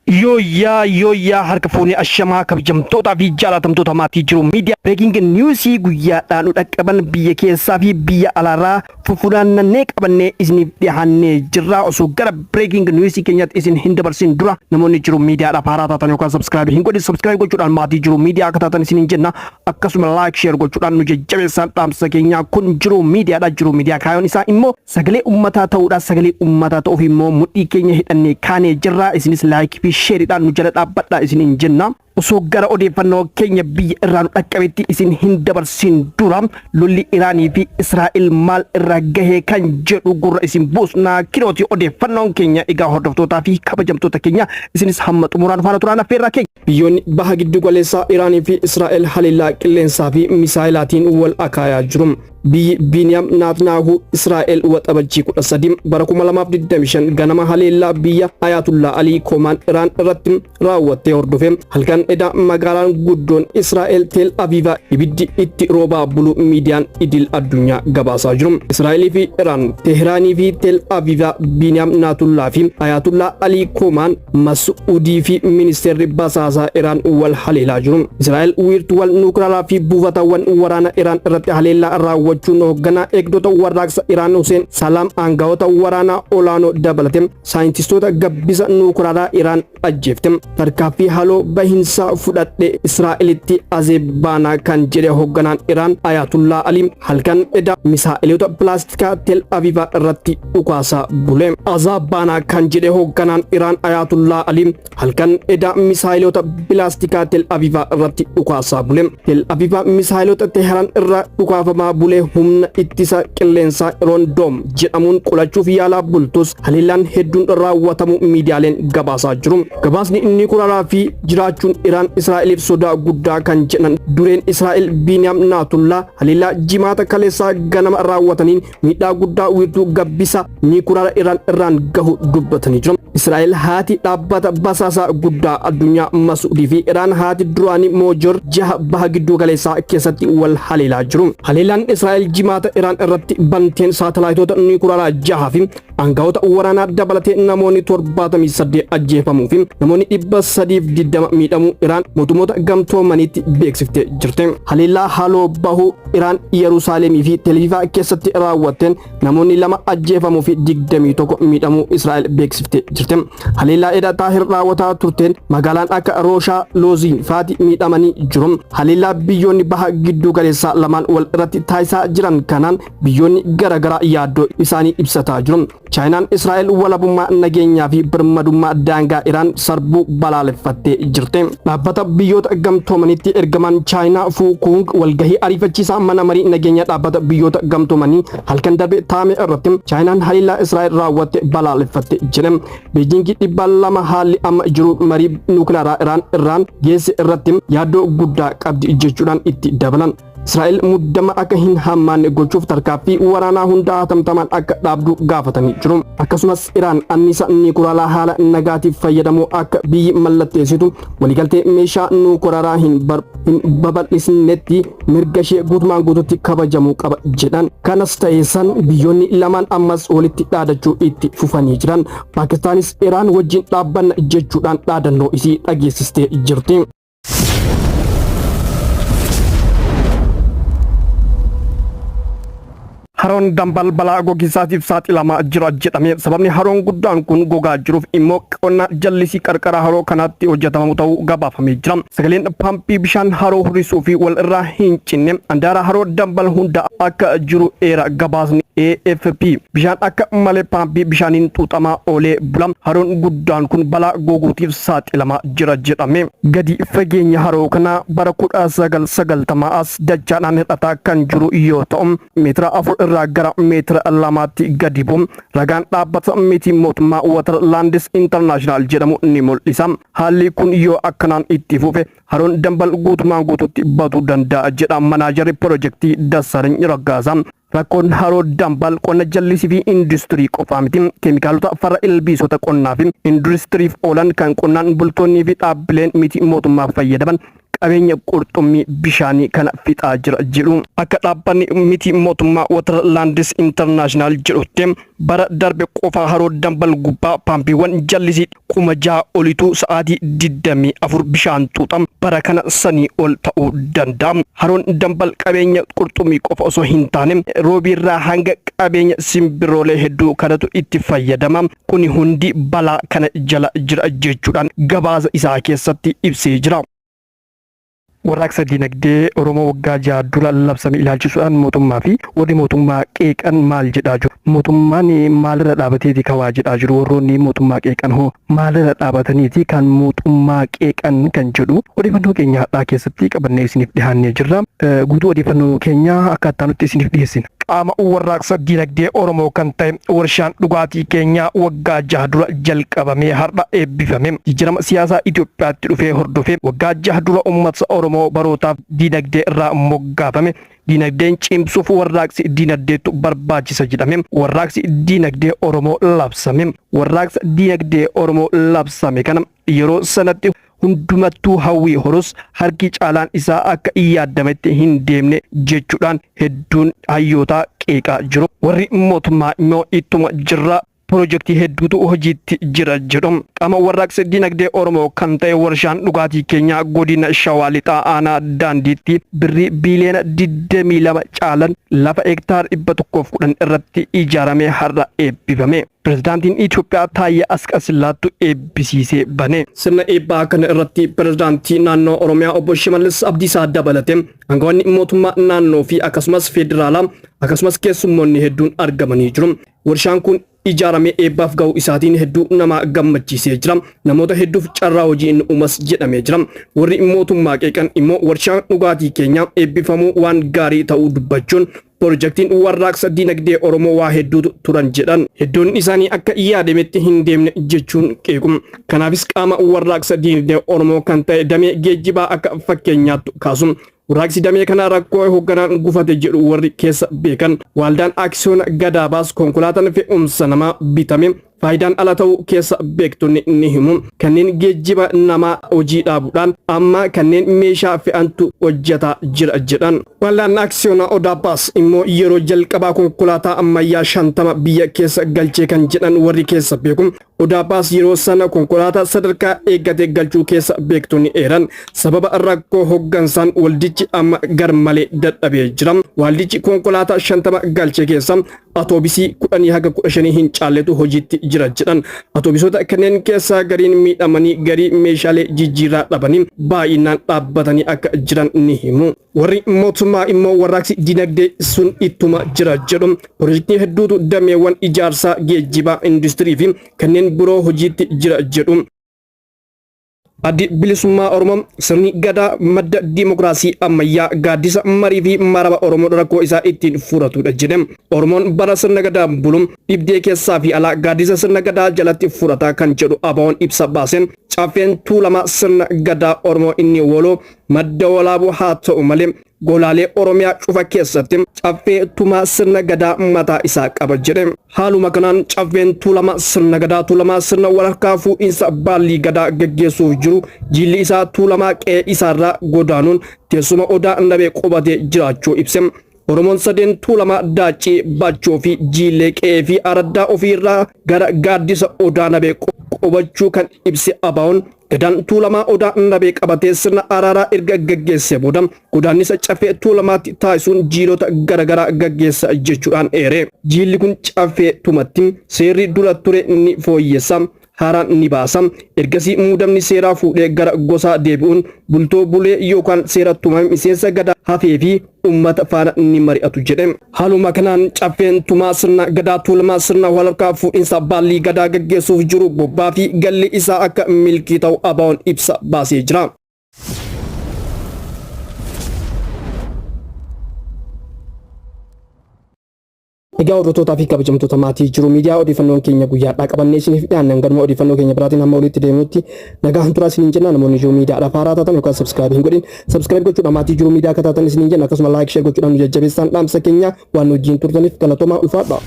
Yooyyaa yooyyaa, harka fuunee, ashamaa, kabajamtootaa fi jaalatamtoota maatii Jiru Miidiyaa. Breaking newsii guyyaadhaan nu dhaqqaban biyya keessaa fi biyya alaarraa fufunaannannee qabannee isiniif dhiyaannee jirra. Osoo gara breaking newsii keenyaatti isin hin dabarsin dura, namoonni Jiru Miidiyaadhaaf haaraa taatan yookaan subscribe hin godhin, subscribe gochuudhaan maatii Jiru Miidiyaa akka taatan isiniin jenna. Akkasuma like, share gochuudhaan nu jajjabeessaan dhaamsa keenyaa. Kun Jiru Miidiyaadha. Jiru Miidiyaa kaayoon isaa immoo sagalee ummataa ta'uudha. Sagalee ummataa ta'uuf immoo mudhii keenya hidhannee kaanee jirra. Isinis like fi shareiidhaan nu jala dhaabbadha isiniin jenna. Osoo gara odeeffannoo keenya biyya irraa nu dhaqqabetti isin hin dabarsin dura, lolli Iraanii fi Israa'el maal irra gahee kan jedhu gurra isin buusnaa. Kirooti odeeffannoon keenya. Egaa hordoftootaa fi kabajamtoota keenya, isinis hamma xumuraan faana turaan affeerraa keenya. Biyyoonni baha giddu galeessaa Iraanii fi Israa'el haleellaa qilleensaa fi misaayilaatiin wal akaayaa jiru. Biyyi Biiniyaam Naatnaahu Israa'el Waxabajjii 13 bara 2025 ganama haleellaa biyya Ayaatullaa Alii Koomaan Iraan irratti raawwattee hordofe, halkan edaa magaalaan guddoon Israa'el Teel Aviiva ibiddi itti roobaa bulu miidiyaan idil addunyaa gabaasaa jiru. Israa'elii fi Iraan, Teehiraanii fi Teel Aviiva, Biiniyaam Naatullaa fi Ayaatullaa Alii Koomaan, Mas'uudii fi ministeerri basaasaa Iraan wal haleelaa jiru. Israa'el wiirtuuwwan nuukilaaraa fi buufatawwan waraana Iraan irratti haleellaa raawwachuun hoogganaa eegdota warraaqsa Iraan Hussein Salaam, aangawoota waraanaa olaanoo dabalate saayintistoota gabbisa nuukilaaraa Iraan ajjeefte. Tarkaaffii haloo bahinsaa fudhadhe, Israa'elitti azeebbaanaa kan jedhe hoogganaan Iraan Ayatullaa Ali halkan eda misaa'eloota pilaastikaa Tel Aviva irratti dhukaasaa bule. Azaabbaanaa kan jedhe hoogganaan Iraan Ayatullaa Ali halkan eda misaa'eloota pilaastikaa Tel Aviva irratti dhukaasaa bule. Tel Aviva misaa'eloota Teheran irra dhukaafamaa bule humna ittisa qilleensaa Iron Dome jedhamuun qolachuuf yaalaa bultus, haleellaan hedduun raawwatamu miidiyaaleen gabaasaa jiru. Gabaasni inni kuraaraa fi jiraachuun Iraan Israa'eliif sodaa guddaa kan jedhan dureen Israa'el Biiniyaam Naatullaa, haleellaa Jimaata kaleessaa ganama raawwataniin miidhaa guddaa wiirtuu gabbisa niikuraara Iraan irraan gahu dubbatanii jiru. Israa'el haati dhaabbata basaasaa guddaa addunyaa Masuudii fi Iraan haati duraanii Moojor jaha baha gidduu galeessaa keessatti wal haleelaa jiru. Haleellaan Israa'el Jimaata Iraan irratti banteen saatalaayitoota niikuraaraa jaha fi aangawoota waraanaa dabalatee namoonni 78 ajjeefamuu fi namoonni 320 miidhamuu Iraan mootummoota gamtoomaniitti beeksiftee jirti. Haleellaa haaloo bahuu Iraan Yerusaalemii fi Telviivaa keessatti raawwatteen namoonni 2 ajjeefamuu fi 21 miidhamuu Israa'el beeksiftee jirti. Haleellaa eda Taahir raawwataa turteen magaalaan akka Rooshaa Looziin faati miidhamanii jiru. Haleellaa biyyoonni baha gidduu galeessaa lamaan wal irratti taasisaa jiran kanaan biyyoonni garaagaraa yaaddoo isaanii ibsataa jiru. Chaayinaan Israa'el walabummaa, nageenyaa fi birmadummaa daangaa Iraan sarbuu balaaleffattee jirti. Dhaabbata Biyyoota Gamtoomaniitti ergamaan Chaayinaa Fu Kung walgahii ariifachiisaa mana marii nageenya dhaabbata Biyyoota Gamtoomanii halkan darbe taa'ame irratti Chaayinaan haleellaa Israa'el raawwatte balaaleffatte jedhe. Beejingi 200 haalli amma jiru marii nuukilaaraa Iraan irraan geesse irratti yaaddoo guddaa qabdi jechuudhaan itti dabalan. Israa'el muddama akka hin hammaanne gochuuf tarkaaffii waraanaa hundaa hatamtamaan akka dhaabdu gaafatanii jiru. Akkasumas Iraan anniisa niikuraalaa haala nagaatiif fayyadamuu akka biyyi mallatteessitu waliigaltee meeshaa nuukuraalaa hin babal'isnetti mirga ishee guutumaan guututti kabajamuu qaba jedhan. Kanas ta'ee san, biyyoonni lamaan ammas walitti dhaadachuu itti fufanii jiran. Paakistaanis Iraan wajjin dhaabbanna jechuudhaan dhaadannoo isii dhageessistee jirti. Haroon Dambal balaa gogiinsaatiif saaxilamaa jira jedhame. Sababni haroon guddaan kun gogaa jiruuf immoo qonna jallisii qarqara haroo kanaatti hojjetamamu ta'uu gabaafamee jira. Sagaleen paampii bishaan haroo hurrisuu fi wal irraa hin cinne handaara haroo Dambal hunda akka jiru eera gabaasni AFP. Bishaan akka malee paampii bishaaniin xuuxamaa oolee bula. Haroon guddaan kun balaa goguutiif saaxilamaa jira jedhame. Gadi fageenya haroo kanaa bara 1990 as dachaadhaan hir'ataa kan jiru yoo ta'u, meetira 4 irraa gara meetira 2tti gadi bu'u ragaan dhaabbata miti mootummaa Waterlands International jedhamu ni mul'isa. Haalli kun yoo akkanaan itti fufe haroon Dambal guutumaan guututti baduu danda'a jedha manaajarri pirojektii Dassaalany Raggaasaa. Rakkoon haroo Dambal qonna jallisii fi industirii qofaa miti. Keemikaalota farra ilbiisota qonnaa fi industiriif oolan kan qonnaan bultoonnii fi dhaabbileen miti mootummaa fayyadaman qabeenya qurxummii bishaanii kana fixaa jira jedhu. Akka dhaabbanni miti mootummaa Waterlands International jedhutti bara darbe qofa haroo Dambal gubbaa paampiiwwan jallisii 6,000 olitu sa'aatii 24 bishaan xuuxa. Bara kana sanii ol ta'uu danda'a. Haroon Dambal qabeenya qurxummii qofa osoo hin taane roobiirraa hanga qabeenya simbirroolee hedduu kanatu itti fayyadama. Kuni hundi balaa kana jala jira jechuudhaan gabaasa isaa keessatti ibsee jira. Warraaqsa Diinagdee Oromoo waggaa 6 dura labsame ilaalchisuudhaan mootummaa fi warri mootummaa qeeqan maal jedhaa jiru? Mootummaan maalirra dhaabateeti ka waa jedhaa jiru? Warroonni mootummaa qeeqan hoo maalirra dhaabataniiti kan mootummaa qeeqan kan jedhu odeeffannoo keenya har'aa keessatti qabannee isiniif dhihaannee jirra. Guutuu odeeffannoo keenyaa akka itti isiniif dhiyeessina. Qaama warraaqsa diinagdee Oromoo kan ta'e warshaan dhugaatii keenyaa waggaa 6 dura jalqabamee har'a eebbifame. Jijjiirama siyaasaa Itoophiyaatti dhufee hordofee waggaa 6 dura uummata Oromoo barootaaf diinagdee irraa moggaafame diinagdeen cimsuuf warraaqsi diinagdeetu barbaachisa jedhame. Warraaqsi diinagdee Oromoo labsame. Warraaqsa diinagdee Oromoo labsame kana yeroo sanatti hundumattuu hawwii horus harki caalaan isaa akka yaadametti hin deemne jechuudhaan hedduun hayyootaa qeeqaa jiru. Warri mootummaa immoo ittuma jirra, pirojektii hedduutu hojiitti jira jedhu. Qaama warraaqsa diinagdee Oromoo kan ta'e warshaan dhugaatii keenyaa godina Shawaa Lixaa aanaa Daandiitti birrii biiliyoona 22 caalan lafa hektaara 110 irratti ijaaramee har'a eebbifame. Pirezidaantiin Itoophiyaa Taayyee Asqasillaattu eebbisiisee bane. Sirna eebbaa kana irratti pirezidaantii naannoo Oromiyaa obbo Shimallis Abdiisaa dabalatee aangawoonni mootummaa naannoo fi akkasumas federaalaa akkasumas keessummoonni hedduun argamanii jiru. Warshaan kun ijaaramee eebbaaf ga'uu isaatiin hedduu nama gammachiisee jira. Namoota hedduuf carraa hojii inni uumas jedhamee jira. Warri mootummaa qeeqan immoo warshaan dhugaatii keenyaa eebbifamuu waan gaarii ta'uu dubbachuun pirojektiin warraaqsa diinagdee Oromoo waa hedduutu turan jedhan. Hedduun isaanii akka yaadametti hin deemne jechuun qeequ. Kanaafis qaama warraaqsa diinagdee Oromoo kan ta'e damee geejjibaa akka fakkeenyaatti kaasu. Warraaqsi damee kana rakkoo hoogganaan gufate jedhu warri keessa beekan. Waldaan aksiyoona Gadaabaas konkolaataan fe'umsa namaa bitame faayidaan ala ta'uu keessa beektonni ni himu. Kanneen geejjiba namaa hojii dhaabuudhaan amma kanneen meeshaa fe'antu hojjetaa jira jedhan. Waldaan aksiyoona Odaabaas immoo yeroo jalqabaa konkolaataa ammayyaa 50 biyya keessa galchee kan jedhan warri keessa beeku. Odaabaas yeroo sana konkolaataa sadarkaa eeggate galchuu keessa beektonni eeran. Sababa rakkoo hooggansaan waldichi amma garmalee dadhabee jira. Waldichi konkolaataa 50 galchee keessa atoobisii 10 haga 15 hin caalletu hojiitti jira jedhan. Atoobisoota kanneen keessaa gariin miidhamanii garii meeshaalee jijjiirraa dhabanii baay'inaan dhaabbatanii akka jiran ni himu. Warri mootummaa immoo warraaqsi diinagdee sun ittuma jira jedhu. Pirojektii hedduutu dameewwan ijaarsaa, geejjibaa, industirii fi kanneen biroo hojiitti jira jedhu. Addi Bilisummaa Oromoo sirni gadaa madda diimokiraasii ammayyaa gaaddisa marii fi maraba Oromoo rakkoo isaa ittiin furatudha jedhe. Oromoon bara sirna gadaa bulu dhibdee keessaa fi alaa gaaddisa sirna gadaa jalatti furata kan jedhu ABO'n ibsa baaseen caffeen Tuulamaa sirna gadaa Oromoo inni waloo madda walaabuu haa ta'u malee golaalee Oromiyaa cufa keessatti caffee tumaa sirna gadaa mataa isaa qaba jedhe. Haaluma kanaan caffeen Tuulamaa sirna gadaa Tuulamaa sirna walharkaa fuudhinsa baallii gadaa geggeessuuf jiru jilli isaa Tuulamaa qe'ee isaarraa godaanuun teessuma Odaa Nabee qubatee jiraachuu ibse. Oromoon sadeen Tuulamaa Daaccii, Bachoo fi Jiillee qe'ee fi araddaa ofiirraa gara gaaddisa Odaa Nabee qubachuu kan ibse ABO'n Gadaan Tuulamaa Odaa Nabee qabatee sirna araaraa erga gaggeessee booda godaannisa caffee Tuulamaatti taasisuun jiilota garaagaraa gaggeessa jechuudhaan eere. Jiilli kun caffee tumatti seerri dura ture ni fooyyessa, haaraan ni baasa. Ergasii muudamni seeraa fuudhee gara gosaa deebi'uun bultoo bulee yookaan seera tumame miseensa gadaa hafee fi uummata faana ni mari'atu jedhe. Haaluma kanaan caffeen tumaa sirna gadaa Tuulamaa sirna walharkaa fuudhinsa baallii gadaa gaggeessuuf jiru bobbaa fi galli isaa akka milkii ta'u ABO'n ibsa baasee jira. Egaa hordoftootaa fi kabajamtoota maatii Jiru Miidiyaa, odeeffannoon keenya guyyaadhaa qabannee isiniif dhiyaannan ganuma. Odeeffannoo keenya biraatiin hamma walitti deemnutti nagaa turaa isiniin jenna. Namoonni Jiru Miidiyaadhaaf haaraa taatan yookaan subscribe hin godhin, subscribe gochuudhaan maatii Jiru Miidiyaa akka taatan isiniin jenna. Akkasuma like, share gochuudhaan nu jajjabeessaan dhaamsa keenya. Waan nu wajjin turtaniif galatoomaa, ulfaadha.